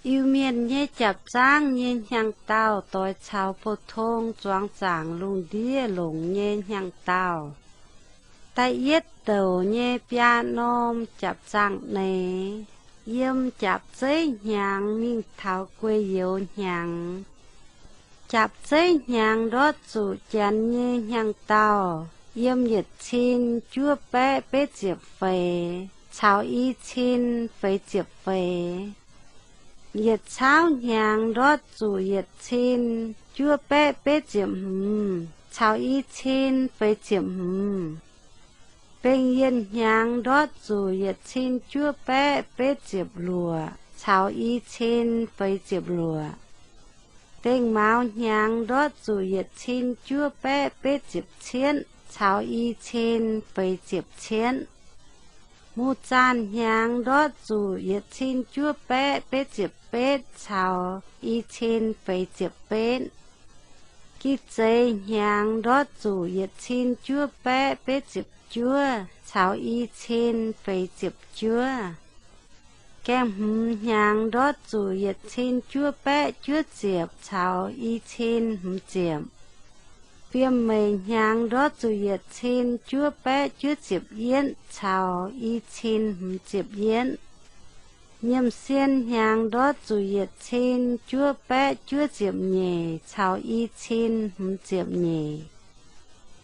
Iu-Mienh nyei jaapc zaangv nyei hnyangx-daauh doix caux pou-tong zuangx zaangc lungh ndiev longc nyei hnyangx-daauh. Da'yietv douc nyei biaa norm jaapc zaangv neix, yiem jaapc zeiv hnyangx mingh taux guei youz hnyangx. Jaapc zeiv hnyangx ndortv zuqc janx nyei hnyangx-daauh yiem yietc cin juov baeqv betv ziepc feix caux i cin feix ziepc feix. Yietc caauv hnyangx ndortv zuqc yietc cin juov baeqv betv ziepc hmz caux i cin feix ziepc hmz. Bengh yienh hnyangx ndortv zuqc yietc cin juov baeqv betv ziepc luoqc caux i cin feix ziepc luoqc. Dengh mauz hnyangx ndortv zuqc yietc cin juov baeqv betv ziepc cietv caux i cin feix ziepc cietv. Muz zaanh hnyangx ndortv zuqc yietc cin juov baeqv betv ziepc betv caux i cin feix ziepc betv. Gi zeiz hnyangx ndortv zuqc yietc cin juov baeqv betv ziepc juov caux i cin feix ziepc juov. Gaeng hmz hnyangx ndortv zuqc yietc cin juov baeqv juov ziepc caux i cin hmz ziepc. Fiem meic hnyangx ndortv zuqc yietc cin juov baeqv juov ziepc yietv caux i cin hmz ziepc yietv. Nyiemc sien hnyangx ndortv zuqc yietc cin juov baeqv juov ziepc nyeic caux i cin hmz ziepc nyeic.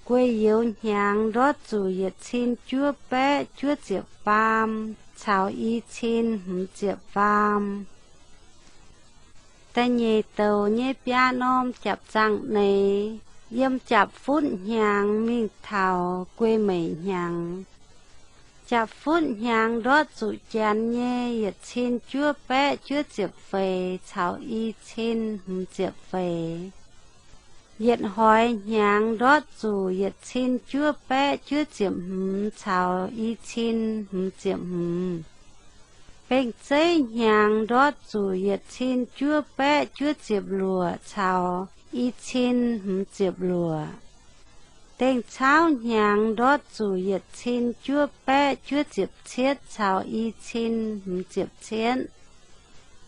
Guei youz hnyangx ndortv zuqc yietc cin juov baeqv juov ziepc faam caux i cin hmz ziepc faam. Da'nyeic douc nyei biaa norm jaapc zaangv neix, yiem jaapc futv hnyangx mingh taux guei meic hnyangx. Jaapc futv hnyangx ndortv zuqc janx nyei yietc cin juov baeqv juov ziepc feix caux i cin hmz ziepc feix. Yietc hoix hnyangx ndortv zuqc yietc cin juov baeqv juov ziepc hmz caux i cin hmz ziepc hmz. Bengh zeiv hnyangx ndortv zuqc yietc cin juov baeqv juov ziepc luoqc caux i cin hmz ziepc luoqc. Dengh caauv hnyangx ndortv zuqc yietc cin juov baeqv juov ziepc cietv caux i cin hmz ziepc cietv.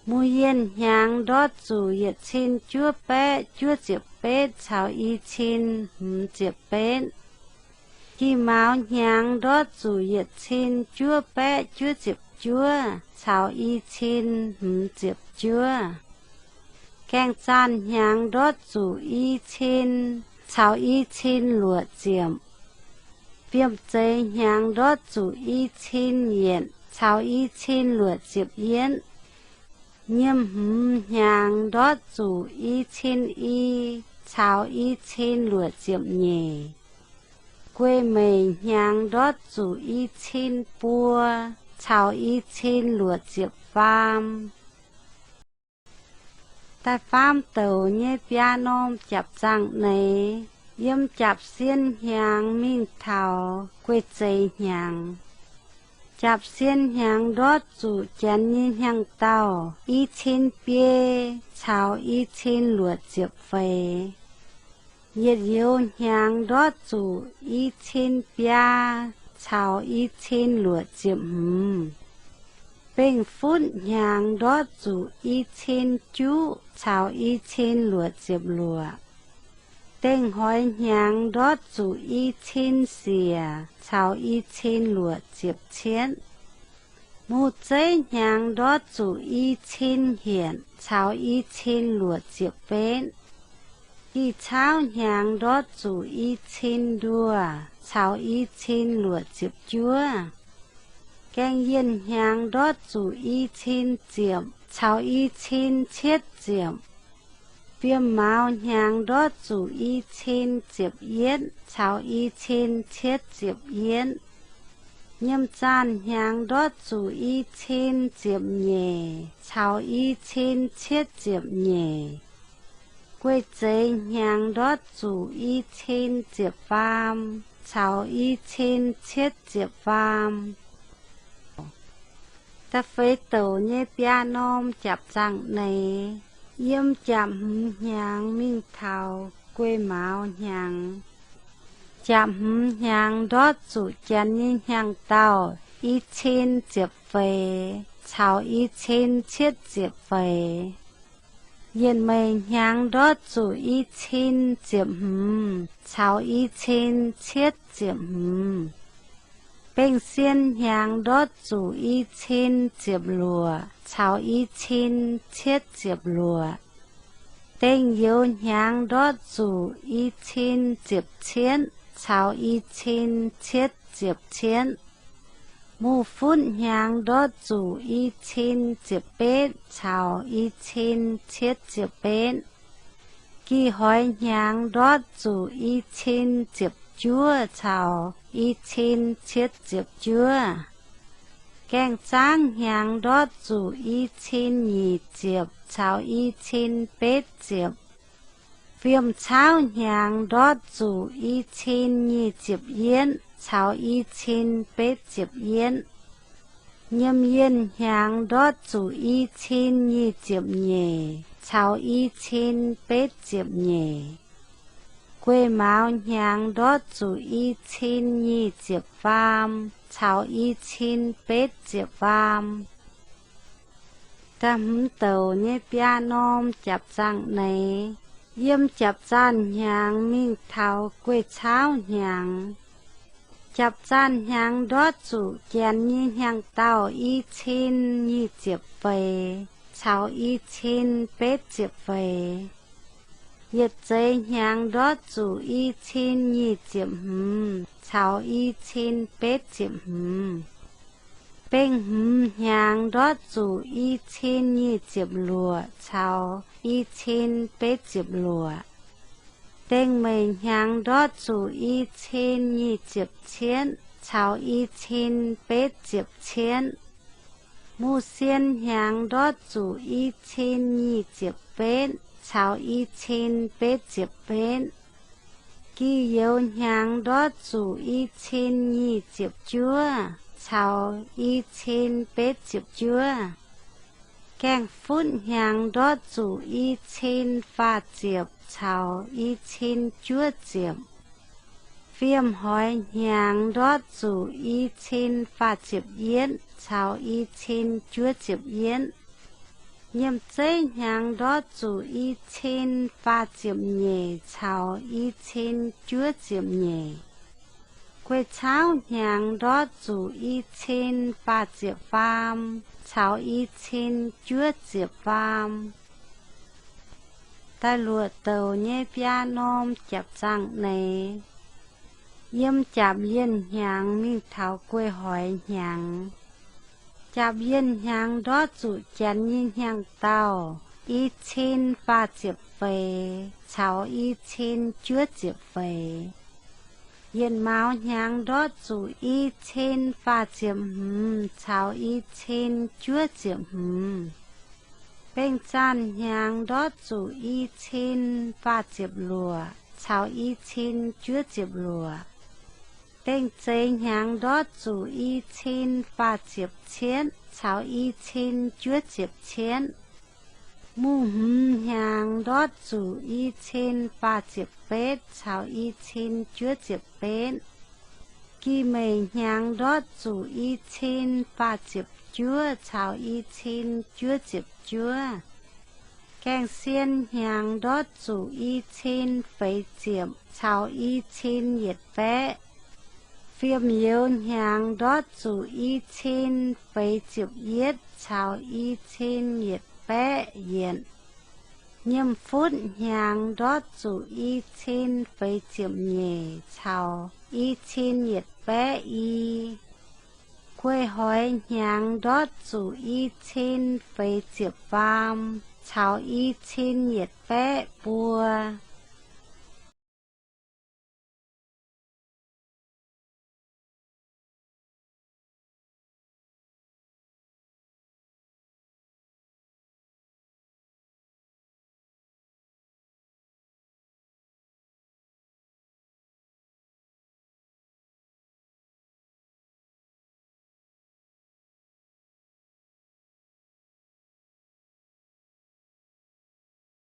Muz yienh hnyangx ndortv zuqc yietc cin juov baeqv juov ziepc betv caux i cin hmz ziepc betv. Gih mauz hnyangx ndortv zuqc yietc cin juov baeqv juov ziepc juov caux i cin hmz ziepc juov. Gaeng zaanh hnyangx ndortv zuqc i cin caux i cin luoqc ziepc. Fiem zeiz hnyangx ndortv zuqc i cin yietc caux i cin luoqc ziepc yietv. Nyiemc hmz hnyangx ndortv zuqc i cin i caux i cin luoqc ziepc nyeic. Guei meic hnyangx ndortv zuqc i cin buo caux i cin luoqc ziepc faam. Da'faam douc nyei biaa norm jaapc zaangv neix, yiem jaapc sien hnyangx mingh taux guei zeiz hnyangx. Jaapc sien hnyangx ndortv zuqc janx nyei hnyangx-daauh i cin biei caux i cin luoqc ziepc feix. Yietc youz hnyangx ndortv zuqc i cin biaa caux i cin luoqc ziepc hmz. Bengh futv hnyangx ndortv zuqc i cin juqv caux i cin luoqc ziepc luoqc. Dengh hoix hnyangx ndortv zuqc i cin siec caux i cin luoqc ziepc cietv. Muz zeiv hnyangx ndortv zuqc i cin hietc caux i cin luoqc ziepc betv. Gih caauv hnyangx ndortv zuqc i cin nduoh caux i cin luoqc ziepc juov. Gaeng yienh hnyangx ndortv zuqc i cin ziepc caux i cin cietv ziepc. Fiem mauz hnyangx ndortv zuqc i cin ziepc yietv caux i cin cietv ziepc yietv. Nyiemc zaanh hnyangx ndortv zuqc i cin ziepc nyeic caux i cin cietv ziepc nyeic. Guei zeiz hnyangx ndortv zuqc i cin ziepc faam caux i cin cietv ziepc faam. Da'feix douc nyei biaa norm jaapc zaangv neix, yiem jaapc hmz hnyangx mingh taux guei mauz hnyangx. Jaapc hmz hnyangx ndortv zuqc janx nyei hnyangx-daauh i cin ziepc feix. caux i cin cietv ziepc feix. Yietc meic hnyangx ndortv zuqc i cin ziepc hmz caux i cin cietv ziepc hmz. Bengh sien hnyangx ndortv zuqc i cin ziepc luoqc caux i cin cietv ziepc luoqc. Dengh youz hnyangx ndortv zuqc i cin ziepc cietv caux i cin cietv ziepc cietv. Muz futv hnyangx ndortv zuqc i cin ziepc betv caux i cin cietv ziepc betv. Gih hoix hnyangx ndortv zuqc i cin ziepc juov caux i cin cietv ziepc juov. Gaeng-zaangv hnyangx ndortv zuqc i cin nyic ziepc caux i cin betv ziepc. Fiem-cauv hnyangx ndortv zuqc i cin nyic ziepc yietv caux i cin betv ziepc yietv. Nyiemh yienh hnyangx ndortv zuqc i cin nyic ziepc nyeic caux i cin betv ziepc nyeic. Guei mauz hnyangx ndortv zuqc i cin nyic ziepc faam caux i cin betv ziepc faam. Da'hmz douc nyei biaa norm jaapc zaangv neix, yiem jaapc zaanh hnyangx mingh taux guei cauv hnyangx. Jaapc zaanh hnyangx ndortv zuqc janx nyei hnyangx-daauh i cin nyic ziepc feix caux i cin betv ziepc feix. Yietc zeiz hnyangx ndortv zuqc i cin nyic ziepc hmz caux i cin betv ziepc hmz. Bengh hmz hnyangx ndortv zuqc i cin nyic ziepc luoqc caux i cin betv ziepc luoqc. Dengh meic hnyangx ndortv zuqc i cin nyic ziepc cietv caux i cin betv ziepc cietv. Muz sien hnyangx ndortv zuqc i cin nyic ziepc betv caux i cin betv ziepc betv. Gih youz hnyangx ndortv zuqc i cin nyic ziepc juov caux i cin betv ziepc juov. Gaeng-futv hnyangx ndortv zuqc i cin faah ziepc caux i cin juov ziepc. Fiem-hoix hnyangx ndortv zuqc i cin faah ziepc yietv caux i cin juov ziepc yietv. Nyiemh zeiv hnyangx ndortv zuqc i cin faah ziepc nyeic caux i cin juov ziepc nyeic. Guei cauv hnyangx ndortv zuqc i cin faah ziepc faam caux i cin juov ziepc faam. Da'luoqc douc nyei biaa norm jaapc zaangv neix, yiem jaapc yienh hnyangx mingh taux guei hoix hnyangx. Jaapc yienh hnyangx ndortv zuqc janx nyei hnyangx-daauh i cin faah ziepc feix caux i cin juov ziepc feix. Yietc mauz hnyangx ndortv zuqc i cin faah ziepc hmz caux i cin juov ziepc hmz. Bengh zaanh hnyangx ndortv zuqc i cin faah ziepc luoqc caux i cin juov ziepc luoqc. Dengh zeiz hnyangx ndortv zuqc i cin faah ziepc cietv caux i cin juov ziepc cietv. Muz hmz hnyangx ndortv zuqc i cin faah ziepc betv caux i cin juov ziepc betv. Gih meic hnyangx ndortv zuqc i cin faah ziepc juov caux i cin juov ziepc juov. Gaeng sien hnyangx ndortv zuqc i cin feix ziepc caux i cin yietc baeqv. Fiem youz hnyangx ndortv zuqc i cin feix ziepc yietv caux i cin yietc baeqv yietc. Nyiemh futv hnyangx ndortv zuqc i cin feix ziepc nyeic caux i cin yietc baeqv i. Guei hoix hnyangx ndortv zuqc i cin feix ziepc faam caux i cin yietc baeqv buo.